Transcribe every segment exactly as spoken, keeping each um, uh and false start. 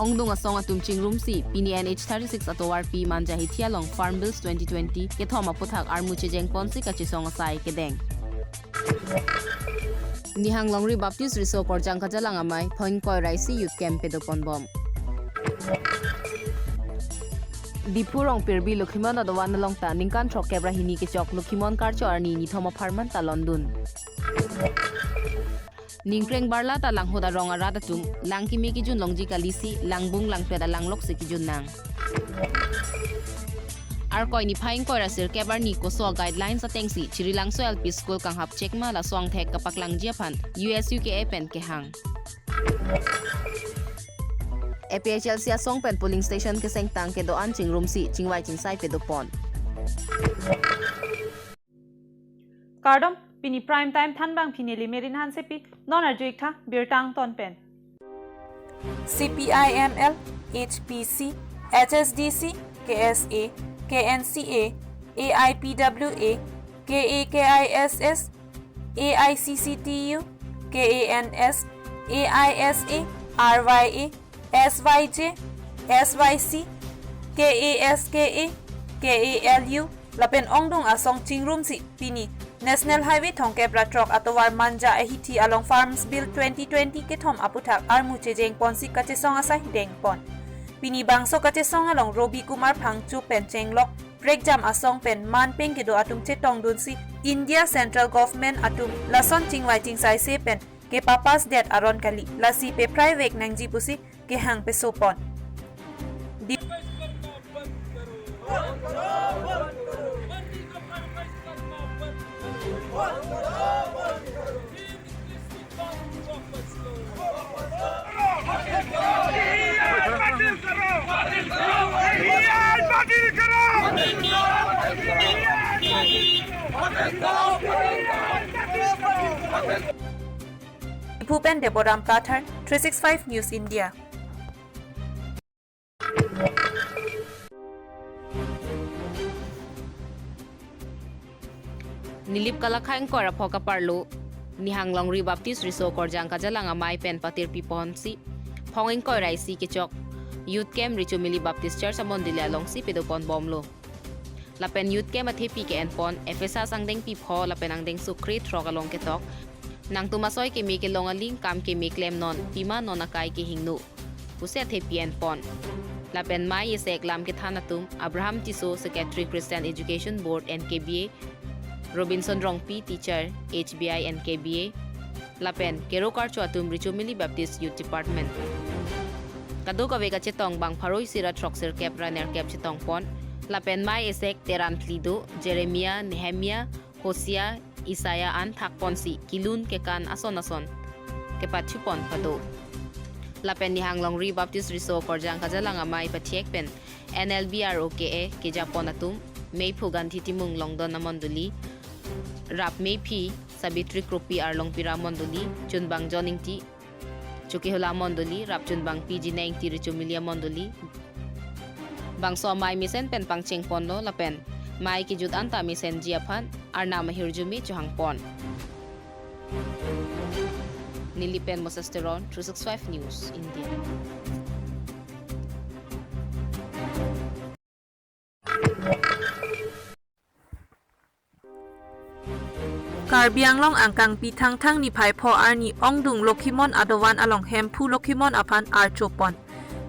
ongdung asong atum chingrumsi pini N H thirty-six atovarpi Manja hithi along Farm Bills twenty twenty kethom aphuthak armu chejengponsi kachesong asai kedeng. Nihang Longri Baptist Riso Korjang Kajalang Amei phongingkoi ra isi youth camp padoponbom. Diphu Rongpirbi Lokhimon adovan along ta ningkan throkkep ra hini kechok Lokhimon karcho arni nithom apharman ta londun. Ningkreng barla ta langhut arong arat atum lang keme kejun longji kalisi langbung langpet alanglok si kejun nang. Arkoi niphai ingkoi ra sirkep arni koso guidelines atengsi Chirilangso L P School kanghap chekma laso angthek kapaklangji aphan U S U K A pen kehang. A P H L C asong pen polling station kesengtang kedo-an chingrumsi chingvai chingsai padopon. Kardom, pini prime time thanbang pini Limerin Hansepi, non arju-ik tha birta angton pen. C P I M L, H P C, H S D C, K S A, K N C A, A I P W A, K A K I S S, A I C C T U, K A N S, A I S A, R Y A, S Y J, S Y C, K A S K A, K A L U, lapen ongdung asong chingrumsi pini National Highway thomkep ra throk atovar Manja ahithi along Farms Bill twenty twenty kethom aphuthak armu chejengponsi kachesong asai dengpon. Pini bangso kachesong along Robi Kumar Phangcho pen chenglok prekjam asong pen manpeng kedo atum chetongdunsi India Central Government atum lason chingvai chingsaise pen kepapass det aron kali, lasi pephraivek nangji pusi kehang pesopon. Di- Diphu pen Deboram Kathar, three six five News India. Nilip kalakhai ingkoi ra pho kaparlo, Nihang Longri Baptist Riso Korjang Kajalang Amei pen patirpiponsi phongingkoi ra isi kechok Youth Camp Richomili Baptist Church amondoli alongsi padoponbomlo. Lapen Youth Camp athepi ke-enpon Ephesus angdengpi pho lapen angdengso kre throk along ketok, nangtum asoi keme kelong aling kam keme klemnon, pima non akai kehingno pusi athepi enpon. Lapen mei esek lam kethan atum Abraham Tisso, Secretary Christian Education Board N K B A, Robinson Rongpi, Teacher H B I N K B A, lapen kero karcho atum Richomili Baptist Youth Department. Kadokave kachetong bang pharo isi ra throksirkep ra nerkep chetongpon. Lapen mei esek teran phli do, Jeremiah, Nehemiah, Hosea, Isaiah an thakponsi kelun kekan ason ason kepatchupon pado. Lapen Nihang Longri Baptist Riso Korjang Kajalang Amei pathiek pen N L B R O K A kejapon atum, Meiphu Gandhi Timung Longdon amondoli, Rap Meiphi Sabitri Kropi Arlongpira amondoli, Chunbang John Ingti Chokihola amondoli, Rap Chunbangpi Jina Ingti Richomili amondoli, bangso amei mesen pen pangchengponlo lapen mei kejut anta mesenji aphan Arnam ahirjume chohangpon. Nilip pen Moses Teron, three six five News India. Karbi Anglong angkangpi Thangthang niphai pho arni ongdung Lokhimon adovan along Hemphu Lokhimon aphan archopon.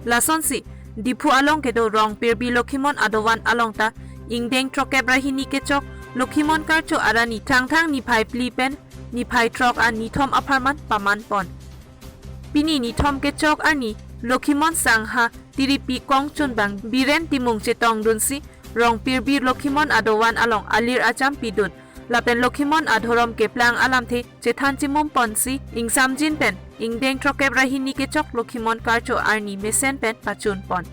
Lasonsi Diphu along kedo Rongpirbi Lokhimon adovan along ta ingdeng throkkep ra hini kechok Lokhimon karcho arni Thangthang niphai phli pen niphai throk an nithom apharman pamanpon. Pini nithom kechok arni Lokhimon sangha tiripi kong chunbang Biren Timung chetongdunsi Rongpirbi Lokhimon adovan along alir acham pidun lapen Lokhimon adhorom keplang alamthe chethan chimumponsi ingsamjin pen ingdeng throkkep ra hini kechok Lokhimon karcho arni mesen pen pachunpon.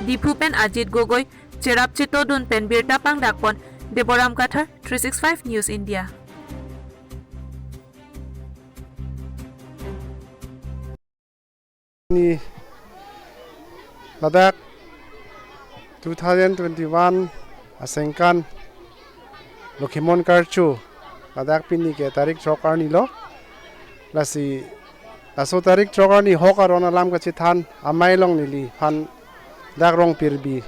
Diphu pen Ajit Gogoi cherap chetodun pen birta pangdakpon. Deboram Kathar, three six five News India. Ni ladak two thousand twenty-one asengkan Lokhimon karcho ladak pini ke tarik throk arni lo. Lasi Laso tarik throk arni hok aron alam kachethan amei along neliphan dak Rongpirbi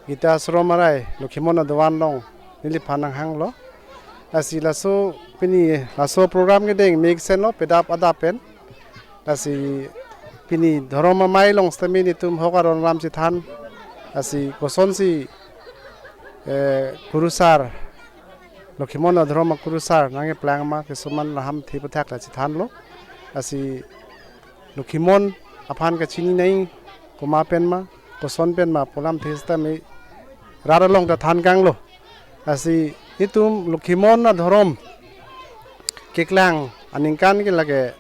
Gita Ashram arai Lokhimon adovan along neliphan nanghanglo. Lasi laso pini laso program kedeng mesen lo pedap adap pen. Lasi pini dhorom amei along sitame netum hok aron alam chethan. Lasi kosonsi eh, kurusar, Lokhimon adhorom akurusar nangkeplang ma kesuman laham thi pathak la chethanlo. Lasi Lokhimon aphan kachini nai, komat pen ma, koson pen ma pu alam thi sitame rat along ta than kanglo. Lasi netum Lokhimon adhorom keklang aningkan ke lake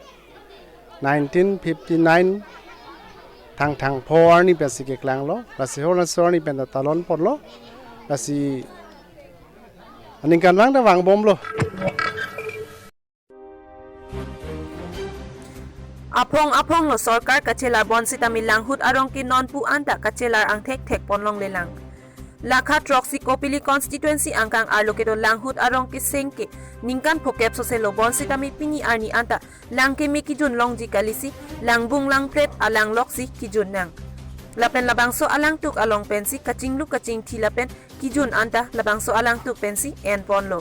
nineteen fifty-nine Thangthang pho arni pensi keklanglo. Lasi hor laso arni pen ta talon ponlo. Lasi aningkanvang ta vangbomlo. Aphong aphong lo sorkar kachelar bonsitame Langhut arong ke non pu anta kachelar angthek thek ponlonglelang. Lakha throksi Kopili constituency angkang arlo kedo Langhut arong keseng ke ningkan phokep sose lo bonsitame pini arni anta lang keme kejun longji kalisi, langbung langplet alang loksi kejun nang. Lapen labangso alangtuk along pensi kachinglu kachingthi lapen kejun anta labangso alangtuk pensi en ponlo.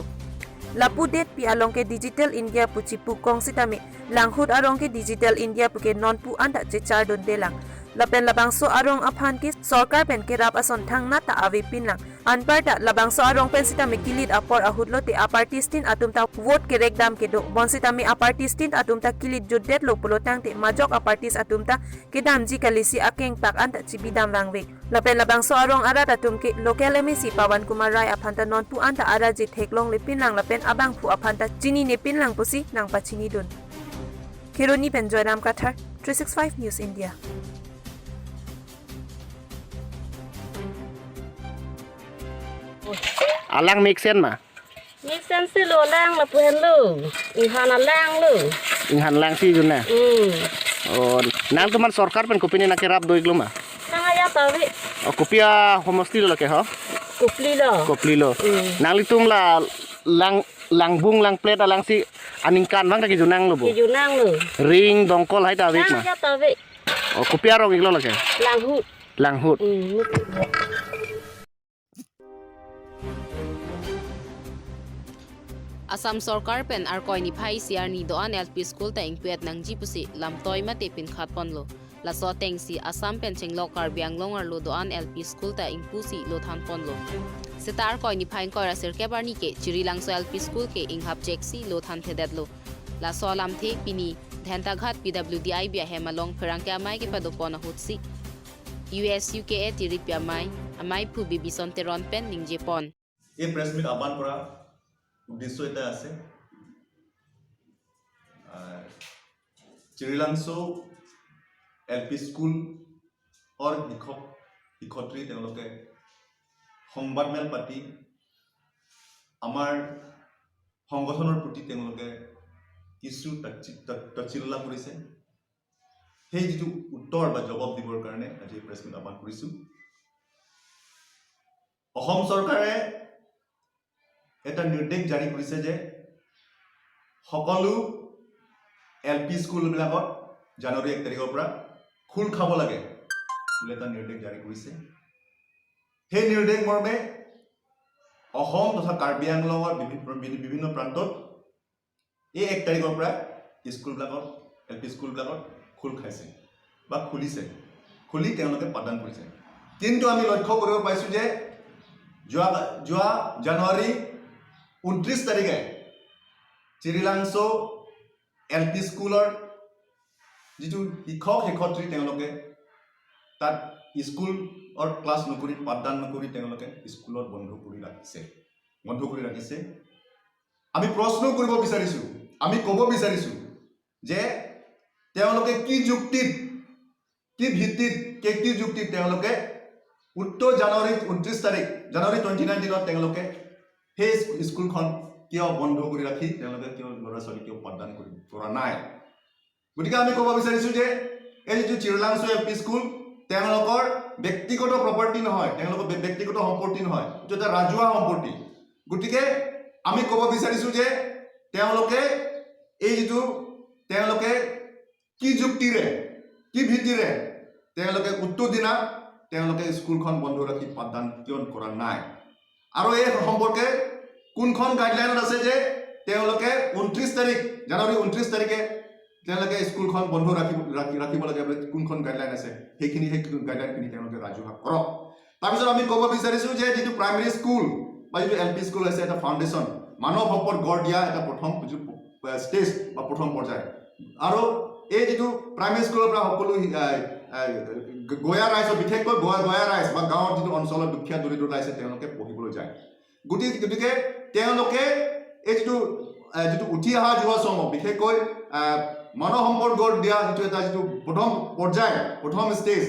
Lapu detpi along ke Digital India pu chipu kong sitame Langhut arong ke Digital India pu ke non pu anta chechar dundelang. Lapen labangso arong aphan ke sorkar pen kerap ason thangnat ta avepinlang. Anparta labangso arong pen sitame kilit apor ahut lote apartist tin atum ta vote kerekdam kedo. Bonsitame apartist tin atum ta kilit jutdetlo pulo tangte majok apartist atum ta kedamji kalisi akengpak anta chibidam vangve. Lapen labangso arong arat atum ke local M A C Pawan Kumar Rai aphan ta non pu anta araje theklonglepinlang lapen abangphu aphan ta chininepinlang pusi nangpachinidun. Kheroni pen Joyram Kathar, three six five News India. Alang mesen ma? Mesen si lo lang lapu henlo. Inghan alang lo. Inghan lang si jun na? Hmm. Oh, nangtuman sorkar pen kopine nangkerap do-iklo ma? Nang ajat ave. Oh, kopi ahomosti lo lake ho? Kopili lo. Kopili lo. Hmm. Nanglitum la lang langbung langplet alangsi aningkanvang ta kejun nanglo bo? Kejun nanglo. Ring dongkol hai ta ave-ik ma? Nang ajat ave. Oh, kopi arong-iklo lake? Langhut. Langhut. Hmm. Assam sorkar pen Arkoi niphai isi arni do-an L P school ta ingpu-et nangji pusi lamtoi mate pinkhat ponlo. Laso atengsi Assam pen chenglok Karbi Anglong arlo do-an L P school ta ingpusi lo than ponlo. Seta Arkoi niphai ingkoi ra sirkep arni ke Chirilangso L P school ke inghapjeksi lo thanthedetlo. Laso alamthe pini Dhentaghat P W D I B ahem along pherangke amei kepado pon ahutsi U S U K A tirip amei, amei phu Bibison Teron pen ningje pon. এই press meet আহ্বান কৰা উদ্দেশ্য এটা আছে। আহ, চিৰিলাংচো L P স্কুলৰ শিক্ষক শিক্ষয়িত্ৰী তেওঁলোকে সংবাদমেল পাতি আমাৰ সংগঠনৰ প্ৰতি তেওঁলোকে কিছু তাচ্ছি- তা- তাচ্ছিল্য কৰিছে। সেই যিটো উত্তৰ বা জবাব দিবৰ কাৰণে আজি প্ৰেছ মিট আহ্বান কৰিছোঁ। অসম চৰকাৰে এটা নিৰ্দেশ জাৰি কৰিছে যে সকলো এল পি স্কুলবিলাকত জানুৱাৰী এক তাৰিখৰ পৰা খোল খাব লাগে বুলি এটা নিৰ্দেশ জাৰি কৰিছে। সেই নিৰ্দেশ মৰ্মে অসম তথা কাৰ্বি আংলঙৰ বিভি- বিভি- বিভিন্ন প্ৰান্তত এই এক তাৰিখৰ পৰা স্কুলবিলাকত, এল পি স্কুলবিলাকত খোল খাইছে বা খুলিছে, খুলি তেওঁলোকে পাঠদান কৰিছে। কিন্তু আমি লক্ষ্য কৰিব পাইছোঁ যে যোৱা যোৱা জানুৱাৰী ঊনত্ৰিছ তাৰিখে চিৰিলাংচো এল পি স্কুলৰ যিটো শিক্ষক শিক্ষয়িত্ৰী তেওঁলোকে তাত স্কুলৰ ক্লাছ নকৰি, পাঠদান নকৰি তেওঁলোকে স্কুলত বন্ধ কৰি ৰাখিছে, বন্ধ কৰি ৰাখিছে। আমি প্ৰশ্ন কৰিব বিচাৰিছোঁ, আমি ক'ব বিচাৰিছোঁ যে তেওঁলোকে কি যুক্তিত, কি ভিত্তিত, কে- কি যুক্তিত তেওঁলোকে উক্ত জানুৱাৰী ঊনত্ৰিছ তাৰিখ, জানুৱাৰী টুৱেণ্টি নাইনটিনত তেওঁলোকে সেই স্কু- স্কুলখন কিয় বন্ধ কৰি ৰাখি তেওঁলোকে কিয় ল'ৰা ছোৱালী কিয় পাঠদান কৰি কৰা নাই? গতিকে আমি ক'ব বিচাৰিছোঁ যে এই যিটো চিৰিলাংচো এল পি স্কুল তেওঁলোকৰ ব্যক্তিগত প্ৰপাৰ্টি নহয়, তেওঁলোকৰ ব্য- ব্যক্তিগত সম্পত্তি নহয়, এইটো এটা ৰাজহুৱা সম্পত্তি। গতিকে আমি ক'ব বিচাৰিছোঁ যে তেওঁলোকে এই যিটো তেওঁলোকে কি যুক্তিৰে, কি ভিত্তিৰে তেওঁলোকে উত্তৰ দিনা তেওঁলোকে স্কুলখন বন্ধ ৰাখি পাঠদান কিয় কৰা নাই? আৰু এই সম্পৰ্কে কোনখন গাইডলাইনত আছে যে তেওঁলোকে ঊনত্ৰিশ তাৰিখ, জানুৱাৰী ঊনত্ৰিশ তাৰিখে তেওঁলোকে স্কুলখন বন্ধ ৰাখিব, ৰাখি-, ৰাখিব লাগে বুলি কোনখন গাইডলাইন আছে? সেইখিনি, সেই গাইডলাইনখিনি তেওঁলোকে ৰাজহুৱা কৰক। তাৰপিছত আমি ক'ব বিচাৰিছো যে যিটো প্ৰাইমেৰী স্কুল বা যিটো এল পি স্কুল আছে, এটা ফাউণ্ডেশ্যন, মানৱ সম্পদ গঢ় দিয়া এটা প্ৰথম যিটো, আহ, ষ্টেজ বা প্ৰথম পৰ্যায়। আৰু এই যিটো প্ৰাইমেৰী স্কুলৰ পৰা সকলো, আহ, আহ, গয়া ৰাইজৰ, বিশেষকৈ গয়া, গয়া ৰাইজ বা গাঁৱৰ যিটো অঞ্চলৰ দুখীয়া দৰিদ্ৰ ৰাইজে তেওঁলোকে পঢ়িবলৈ যায়। গতিকে, গতিকে তেওঁলোকে এই যিটো, আহ, যিটো উঠি অহা যুৱ চামক, বিশেষকৈ, আহ, মানৱ সম্পদ গঢ় দিয়া যিটো এটা যিটো প্ৰথম পৰ্যায়, প্ৰথম ষ্টেজ,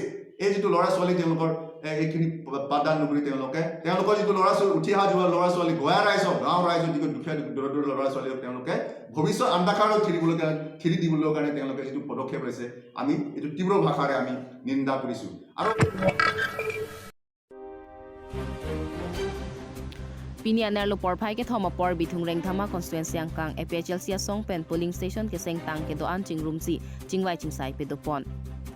এই যিটো ল'ৰা ছোৱালী তেওঁলোকৰ, এ, এইখিনি প-, পাঠদান নকৰি তেওঁলোকে, তেওঁলোকৰ যিটো ল'ৰা ছোৱালী, উঠি অহা যুৱ ল'ৰা ছোৱালী, গয়া ৰাইজৰ, গাঁও ৰাইজৰ যিটো দুখীয়া দৰিদ্ৰ ল'ৰা ছোৱালী, তেওঁলোকে ভৱিষ্যত আন্ধাৰত ঠেলি দিবলৈ কাৰণে, ঠেলি দিবলৈ কাৰণে তেওঁলোকে যিটো পদক্ষেপ লৈছে, আমি এইটো তীব্ৰ ভাষাৰে আমি নিন্দা কৰিছো। আৰু Pini anerlo porphai kethom apor Bithung Rengthama constituency angkang A P H L C asong pen polling station kesengtang kedo-an chingrumsi chingvai chingsai pedopon.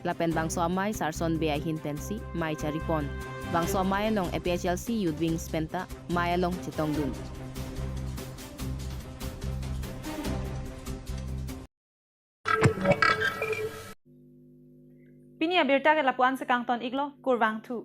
Lapen bangso amei Sarson Bey ahin pensi mei charipon. Bangso amei along A P H L C Youth Wings penta mei along chetongdun. Pini abirta ke lapu-an si kangton iklo, kurvangthu.